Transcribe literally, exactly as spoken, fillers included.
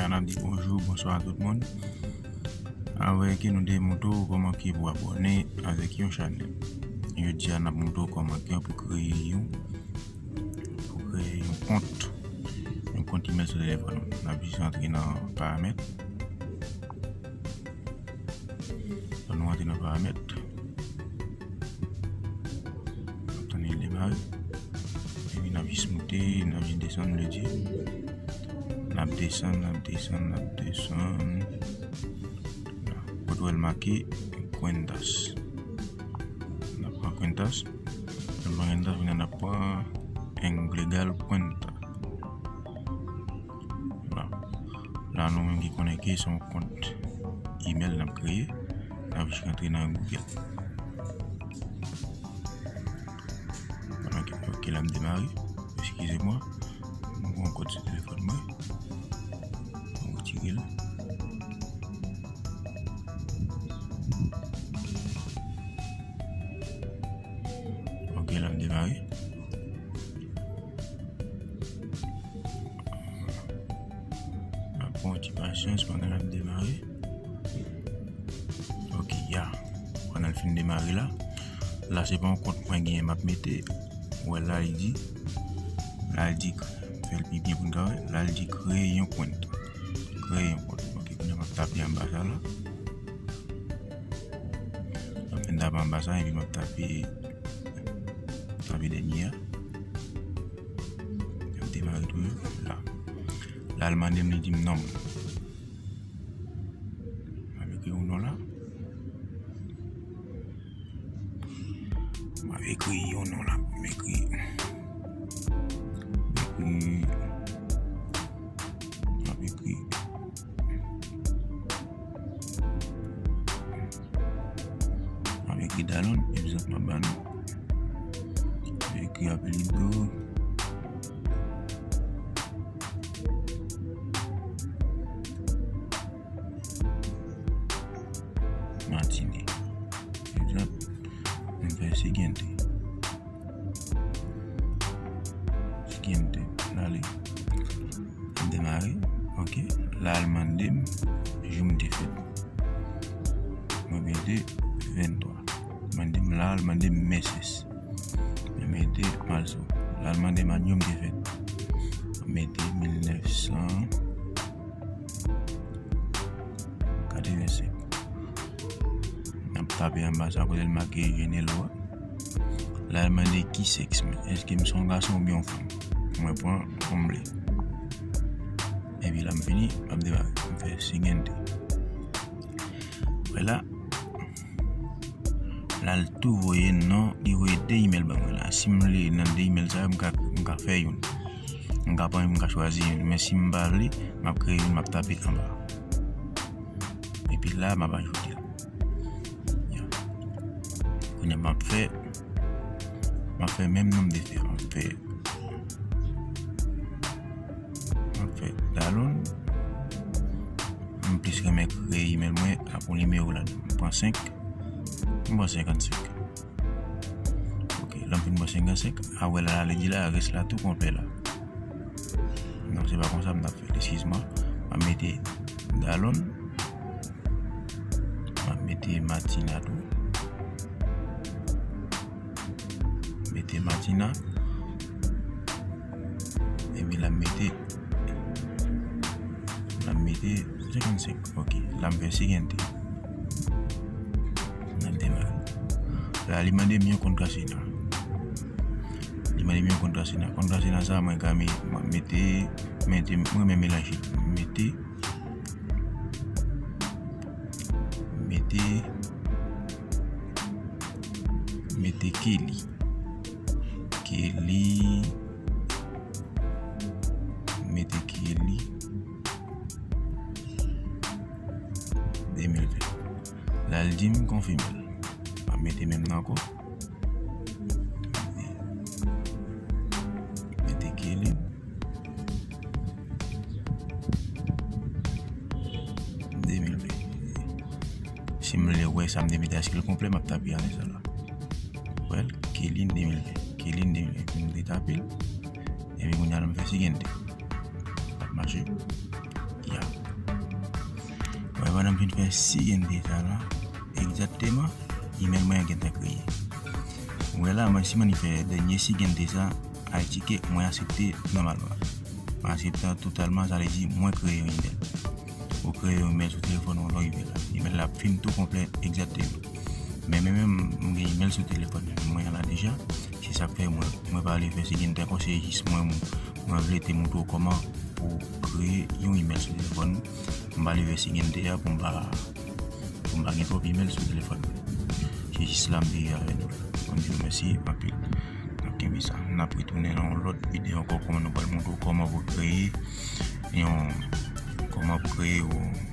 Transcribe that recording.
N ap di bonjou, bonswa a tout moun. Avèk nou te montre w kòman ke pou abòne avèk yon chanèl. Jodi a n ap montre w kòman ke pou kreye yon pou kreye yon kont yon kont imèl sou telefòn ou. N ap jis antre nan paramèt. Lè nou antre nan paramèt, n ap tann li demare. Epi n ap jis moute, n ap jis desann, vle di. N ap desann, n ap desann, n ap desann. Kote w wè l make Cuentas. N ap pran Cuentas. N ap pran Cuentas, kounye a n ap pran Englegal Cuenta. Vwala. La nou menm ki konnen ke se yon kont imèl n ap kreye. N ap jis rantre nan Google. Ok, ok, l ap demare. Eskize mwen. Mwen pran kòd sou telefòn mwen. Mwen retire l. Ok, l ap demare. N ap pran yon ti pasyans pandan l ap demare. Ok, ya. Pandan l fin demare la. La, se pa yon kont mwen genyen, m ap mete. Ou wè la, li di. La, li di, fè l pi byen pou n ka wè. La, li di, kreye yon kont. Kreye yon kont. Ok, kounye a m ap tape anba sa la. M ap fin tape anba sa, epi m ap tape, tape dènye a. M ap demare toujou. La. La, l mande m, li di m non. M ap ekri yon non la. M ap ekri yon non la. M ekri. M ekri. M ap ekri. M ap ekri Dalon, egzanp m ap ba nou. M ekri apelido. Martine. Egzanp, m fè siguiente. Siguiente. N ale. Demare. Ok. La, l mande m jou m te fèt. Mwen mete venntwa. Mande m la, l mande m meses. Mwen mete marzo. La, l mande m año m te fèt. Mwen mete mil nèf san katrevensenk. N ap tape anba sa kote l make género a. La, l mande ki sèks mwen. Èske m se yon gason oubyen yon fanm? Mwen pran hombre. Epi la, m fini, m ap demare. M fè siguiente. Vwala. La, l tou voye non, li voye de imèl ban mwen la. Si m vle nan de imèl sa yo, m ka, m ka fè youn. M ka pran youn, m ka chwazi youn. Men si m pa vle, m ap kreye youn, m ap tape anba. Epi la, m ap ajoute l. Ya. Kounye a, m ap fè, m ap fè menm non m te fè. M ap fè, m ap fè Dalon. M plis renmen kreye imèl mwen ak yon nimewo ladan. M pran senk. M pran senkannsenk. Ok, lè m fin pran senkannsenk, a wè la, li di la, rès la tou konplè la. Non, se pa konsa m t ap fè l, eskiz mwen. M ap mete Dalon. M ap mete Martina tou. Mete Martina. Epi la m mete, la m mete senkannsenk. Ok, la m fè siguiente. N ap demare. La, li mande m yon contraseña. Li mande m yon contraseña. Contraseña sa, mwen ka me-, mwen mete, mete, mwen renmen melanje. Mete, mete, mete Kelly. Kelly, mete Kelly. De mil ven. La, l di m konfime l. M ap mete menm nan ankò. Mete Kelly. De mil ven. Si m vle wè sa m te mete, èske l konplè, m ap tape anlè sa la. Wè l, Kelly de mil ven. Kelly de mil ven. M te tape l. Epi kounye a la, m fè siguiente. L ap mache. Wè, pandan m fin fè sign de sa la, egzakteman, email mwen an gentan kreye. Ou wè la, mwen si mwen fè dènye sign de sa, I T K, mwen aksepte nòmalman. Mwen aksepte totalman, sa vle di mwen kreye yon email. Ou kreye yon email sou telefòn ou, lè w rive la. Email la ap fin tou konplè egzakteman. Men mwen menm, m gen email sou telefòn mwen an la deja. Se sa k fè mwen, mwen pa vle fè sign de ankò, se jis mwen, mwen vle te montre w kòman pou kreye yon email sou telefòn ou. M pa vle fè sign de a pou m pa, pou m pa gen twòp email sou telefòn mwen. Se jis la m te ye avè nou. Mwen di w mèsi anpil. N ap kenbe sa. N ap retounen nan yon lòt videyo ankò, kòman nou pral montre w kòman pou kreye yon, kòman pou kreye yon